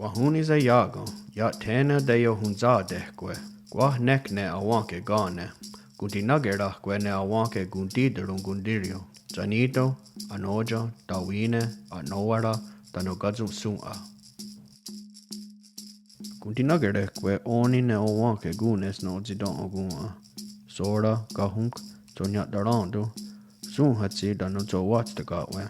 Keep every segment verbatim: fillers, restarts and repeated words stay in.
Wahón:nise' iá:ken', iah thé:nen teiohontsá:tehkwe'. Kwah nek ne awèn:ke kénhne'. Kontinákeras ne awèn:ke kontí:teron kontí:rio. Tsanì:to, Anò:kya, Tawí:ne, A'nó:wara, tánon Katson'shòn:'a. Kontinákeras ó:ni ne awèn:ke kón:ne's ne otsi'ten'okòn:'a. Só:ra, Kahónk, Tsonia'tarén:ton, Shonhátsi tánon Tsowátstaka'we'.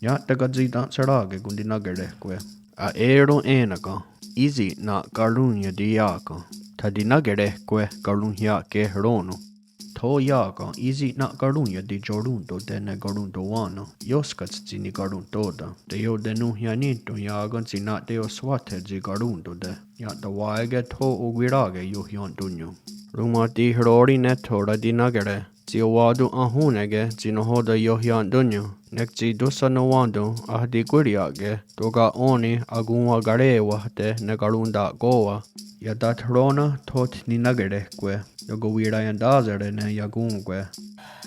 Nia'takatsi'ten'sherá:ke kontinákeras. A'é:ron é:neken, ísi' na'karónniahte' iá:ken'. Thatinákeras karonhià:ke ró:non. Tho iá:ken' ísi' na'karónniahte' tiorón:tote' ne karontowá:nen. Ióskats tsi nikarontó:ten'. Teiotenonhianíhton iá:ken' tsi na'teioswáthe' tsi karón:tote'. Ia'tawà:ke tho okwirà:ke iohien'tónnion. Ronwatí:ron ne tho ratinákeras. Tsi owá:ton ahón:neke tsi nahò:ten' iohien'tónnion. Nek tsi tó:sa nonwén:ton ahatikwí:ria'ke'. Tóka' ó:ni akonwakaré:wahte' ne karontakó:wa. Iatathró:nen tho thninákeras. Iakowiraientá:sere' ne iakón:kwe.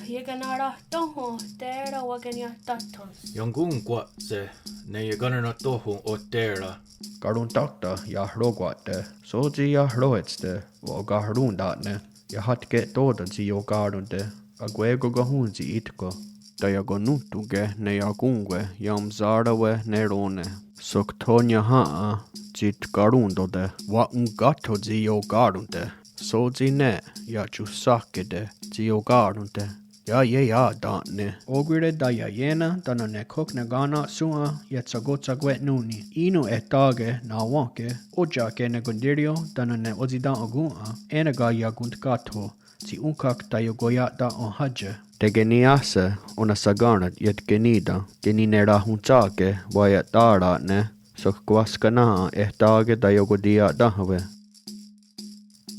Iekanarahtón:ho ohté:ra wakeniahtáthos. Iankón:kwatse' ne iekanarahtón:ho ohté:ra. Karontákta iahrókwa'te'. Sótsi iahróhetste' wa'akarontà:ne'. Iahatke'tó:ten' tsi ioká:ronte'. Akwé:kon kahòn:tsi í:tken'. Taiakonnónhtonke' ne iakón:kwe iahonsá:rawe' ne ró:ne'. Sok tho niahà:'a tsi tkarón:tote'. Wa'onkáhtho tsi ioká:ronte'. Sótsi ne ia'tiónhsahkete' tsi ioká:ronte'. Iaieia'tà:ne'. Okwí:re taiaié:na' tánon ne khok ne kana'shòn:'a ietshakotshakwe'nón:ni. Í:non ehtà:ke nahwén:ke, ótia'ke ne kontí:rio tánon ne otsi'ten'okòn:'a, é:neken iakontkáhtho, tsi ónhka'k taiakoia'tà:wenhátie'. Tekeniiáhse onahsakà:rawen' ietkenì:ta, keninerahontsà:ke wa'eia'tà:ra'ne', sok kwah skanèn:ha ehtà:ke taiakotiia'ténhawe'.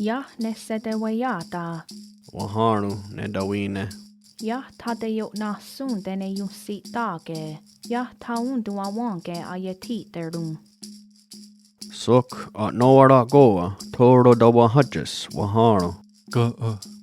Iah ne seteweia'tà:'a, wahèn:ron ne Tawí:ne. Iah tha'teio'nahsón:te' ne ionhsi'tà:ke. Iah thaón:ton awèn:ke aiethì:teron. Sok A'nó:wara kó:wa tho rotawenháties, wahèn:ron. Ken'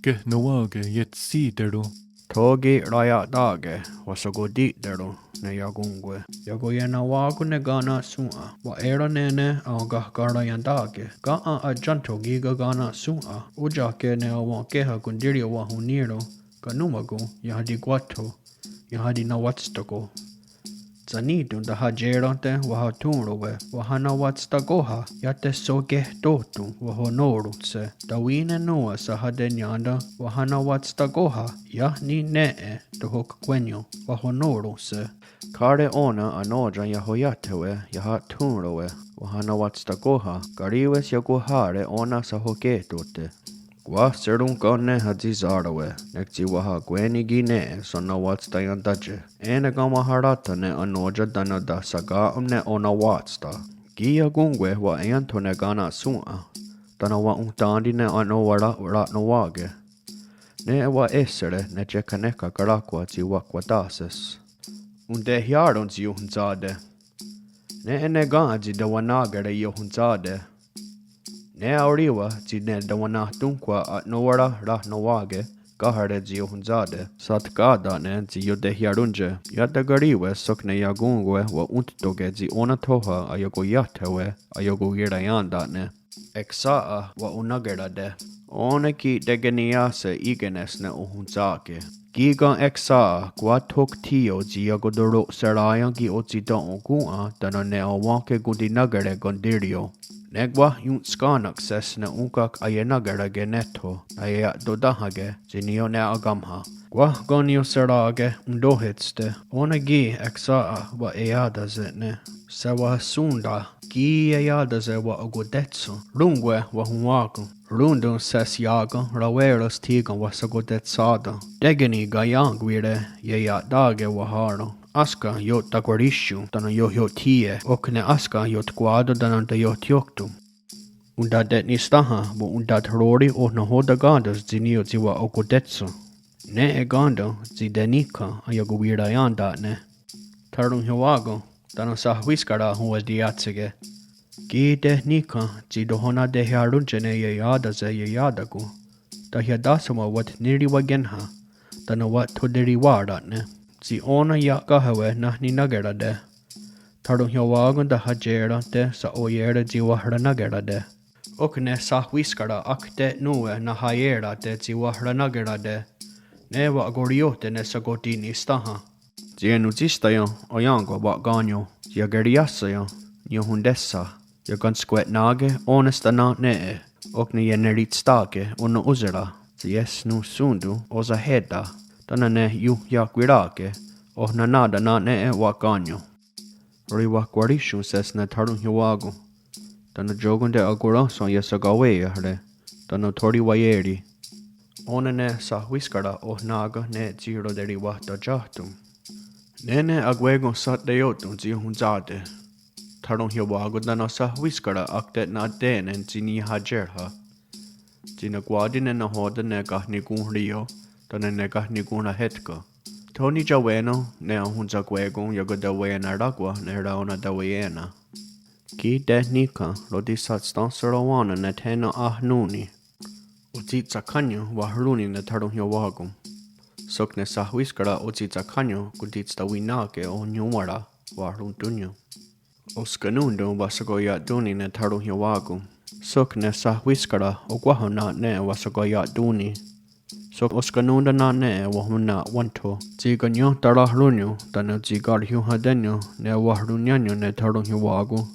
kehnowà:ke ietshì:teron. Tho ki' raia'tà:ke wahshakotì:teron ne iakón:kwe. Iakoienawà:kon ne kana'shòn:'a. Wa'è:ron nè:ne aonkahkaraientà:ke. Ken' atiéntho kí:ken kana'shòn:'a. Ótia'ke ne awèn:keha kontí:rio wahonnì:ron. Kanón:wakon iahatikwáhtho. Iahatinawatstà:ko. Tsanì:ton tahatié:ra'te' wahathón:rowe'. Wahanawatstà:koha. Iah tehsohkehtóhton wahonò:ron'se'. Tawí:ne nòn:wa sahatién:ten'. Wahanawatstà:koha. Iah ni' nè:'e tohokkwénion wahonò:ron'se'. Kháre' ó:nen A'nó:kya iahoia'thewe' iahathón:rowe'. Wahanawatstà:koha. Karì:wes iakohá:re' ó:nen sahokè:tote'. Kwah serón:kon nè:ha tsi sá:rawe'. Nek tsi wahakwé:ni' ki' nè:'e shonawatstaién:tahte'. É:neken wahará:then' ne A'nó:kya tánon tahshakén:ha ne onawá:tsta'. Ki' iakón:kwe wa'é:ientho ne kana'shòn:'a. Tánon wa'onhtà:nti' ne A'nó:wara ra'nowà:ke. Nè:'e wa'é:sere' ne tiekhennè:ka karáhkwa tsi wa'kwatáhses. Ontehià:ron tsi iohontsá:te'. Nè:'e ne ken' tsi tewanákere iohontsá:te'. Nè:'e aorì:wa tsi ne tewanahtónhkhwa A'nó:wara ra'nowà:ke, káhere' tsi iohontsá:te'. Satká:ta'ne' tsi iotehiaróntie'. Iah takarì:wes sok ne iakón:kwe wa'onttó:ke tsi ó:nen thó:ha aiakoia'thewe' aiakowiraién:ta'ne'. Eksà:'a wa'onakerá:te'. Ó:nen ki' tekeniiáhse í:kene's ne ohontsá:ke. Kí:ken eksà:'a kwah thok thí:io tsi iakotero'será:ien ki' otsi'ten'okòn:'a tánon ne awèn:ke kontinákere kontí:rio. Nek kwah ionskennà:kse's ne ónhka'k aienakerá:ke ne tho naieia'totén:hake tsi niione'akénha. Kwah ken' niiohserá:ke ontóhetste'. Ó:nen ki' eksà:'a wa'eia'tá:se' ne sewahsón:ta'. Ki' ieia'tá:se' wa'akotétsho. Rón:kwe wahonwà:ken. Rón:ton se's iá:ken rawé:ras thí:ken wahshakotetshà:ten'. Tékeni kaién:kwire ieia'tà:ke wahèn:ron. Énska iotakwarihsòn tánon ioiothí:ie. Ok ne énska iotkwatón:ten tánon teiotiókton. Ontate'nisténha wa'ontathró:ri oh nahò:ten kén:tons tsi niió:re tsi wa'akotétsho. Nè:'e kén:ton tsi teníkhen aiakowiraién:ta'ne'. Tharonhiawá:kon tánon sahwískara honwatiiáhseke. Ki' teníkhen tsi tohonatehiaróntie' ne ieia'tá:se' ieia'tá:kon. Tahiatáhsawen wa'thnirihwakèn:ha tánon wa'thoterihwà:ra'ne'. Tsi ó:nen ia'káhewe' nahninákerá:te'. Tharonhiawá:kon tahatié:rehte' saoié:re' tsi wahranakè:rate'. Ok ne Sahwískera akte'nón:we nahaié:rate' tsi wahranakè:rate', ne wa'korióhte' ne shakoti'nisténha. Tsi enotsístaien' aién:kwe wa'kà:nion, tsi akeriiáhsaien' niiohontésha, iakentskwe'nà:ke ó:nenhste na'né:e, ok ne ieneritstà:ke onon'ónsera, tsi iesnonhsón:ton osahè:ta, tánon ne ionhiakwirá:ke, oh nanà:ta na'né:e wa'kà:nion. Roriwakwaríhsonhse's ne Tharonhiawá:kon. Tánon tiókonte akorénhson iesakawé:iahre', tánon thoriwaié:ri. Ó:nen ne Sahwískera ohnà:ka ne tsi roteriwahtatiáhton. Néne akwé:kon sha'teió'ten tsi ionhontsá:te'. Tharonhiawá:kon tánon Sahwískera akte'na'té:nen tsi niiahatiérha. Tsi nonkwá:ti ne nahò:ten ne kahnikonhrí:io, tánon ne kahnikonhrahétken. Tho nitiawé:non ne ahonsakwé:kon iakotawiennarákwen ne raonataweié:na'. Ki' tehníkhen rotishatsténhserowá:nen ne thé:nen ahnón:ni. Otsitsakhánion wahrón:ni ne Tharonhiawá:kon. Sok ne Sahwískera otsitsakhánion kontitstawinà:ke ohniòn:wara wahrontónnion. Oskenón:ton wahshakoia'tón:ni ne Tharonhiawá:kon. Sok ne Sahwískera okwáho na'né:e wahshakoia'tón:ni. Sok oskenón:ton na'né:e wahonna'wéntho'. Tsi kanientarahrónnion tánon tsi karhionhaténnion ne wahronniánion ne Tharonhiawá:kon.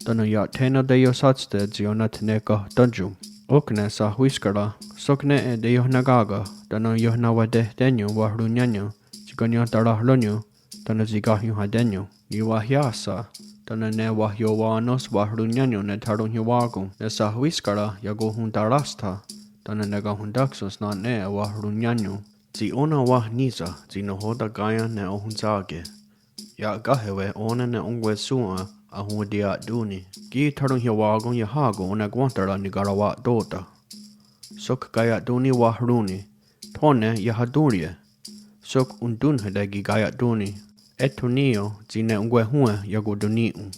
Tánon iah thé:nen teiosátste' tsi ionatnekahténtion. Ok ne Sahwískera, sok nè:'e teiohnekà:ken tánon ionawatehte'nion wahronniánion, tsi kanientarahrónnion, tánon tsi karhionhaténnion. Niwahiáhsa, tánon ne wahiowá:nons wahronniánion ne Tharonhiawá:kon, ne Sahwískera iakohontarástha, tánon ne kahontáksos na'né:e wahronniánion. Tsi ó:nen wahnísa, tsi nahò:ten ká:ien ne ohontsà:ke. Ia'káhewe ó:nen ne onkwehshòn:'a ahonwatiia'tón:ni. Ki' Tharonhiawá:kon iahá:kon onekwénhtara nikarawa'tò:ten. Sok kaia'tón:ni wahrón:ni. Thò:ne iahatón:rie'. Sok ontónhnhate' ki' kaia'tón:ni. Étho ní:ioht tsi ne onkwehón:'a iakotonní:on.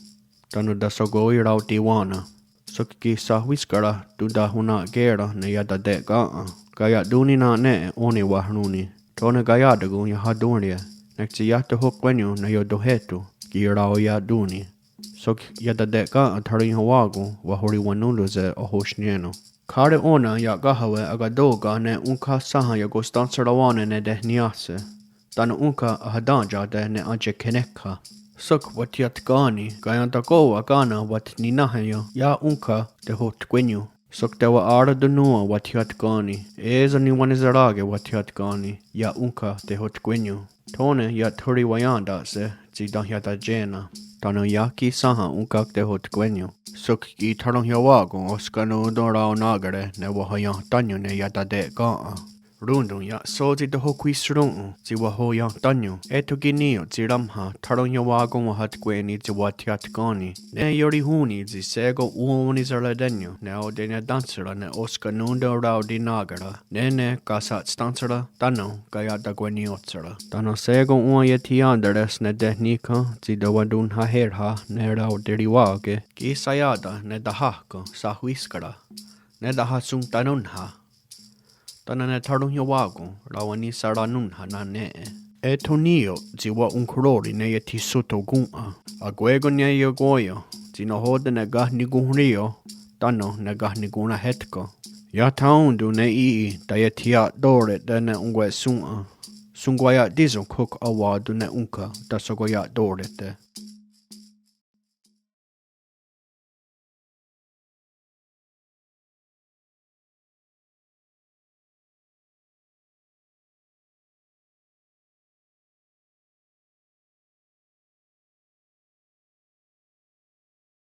Tánon tahshakowiratiwá:nen. Sok ki' Sahwískera tontahonaké:ra ne iatate'kèn:'a. Kaia'tón:ni na'né:e ó:ni wahrón:ni. Thò:ne kaia'tá:kon iahatón:rie'. Nek tsi iah tehokwénion ne iotonhéhton ki' raoia'tón:ni. Sok iatate'kèn:'a Tharonhiawá:kon wahoriwanón:tonhse' ahohsnié:nen. Kháre' ó:nen ia'káhewe akató:ken ne ónhka sénha iakosténhserowá:nen ne tehniiáhse. Tánon ónhka ahatén:tia'te' ne atiekhenékha. Sok wathiatkà:ni, kaientakò:wa kánen watnináheien' iah ónhka tehotkwénion. Sok tewa'á:raton nòn:wa wathiatkà:ni. É:so niwenhniserá:ke wathiatkà:ni iah ónhka tehotkwénion. Thò:ne iah thoriwaién:ta'se' tsi tenhiatatié:na'. Tánon iah ki' sénha ónhka tehotkwénion. Sok ki' Tharonhiawá:kon oskenón:ton raonà:kere' ne wahaientánion ne iatate'kèn:'a. Rón:ton iah só:tsi tehokhwihsrón:ton tsi wahaientánion. Étho ki' ní:ioht tsi raónha Tharonhiawá:kon wahatkwé:ni tsi wathiatkà:ni. Ne iorihón:ni tsi shé:kon òn:wa wenhniseraténion ne aotenieténhsera ne oskenón:ton raotinà:kera. Néne kashatsténhsera tánon kaia'takweniiónhsera. Tánon shé:kon òn:wa iethiién:tere's ne tehníkhen tsi tewatonhnahérha ne raotirihwà:ke. Ki' shaià:ta ne tahà:ken Sahwískera. Ne tahahsontennón:ha. Tánon ne Tharonhiawá:kon rawenhniseranón:ha na'né:e. Étho ní:ioht tsi wa'onkhró:ri ne iethihsothokòn:'a. Akwé:kon ne iakó:ien tsi nahò:ten ne kahnikonhrí:io tánon ne kahnikonhrahétken. Iah thaón:ton ne ì:'i taiethiia'tó:rehte' ne onkwehshòn:'a. Shonkwaia'tíson khok a:wá:ton ne ónhka tahshakoia'tó:rehte'.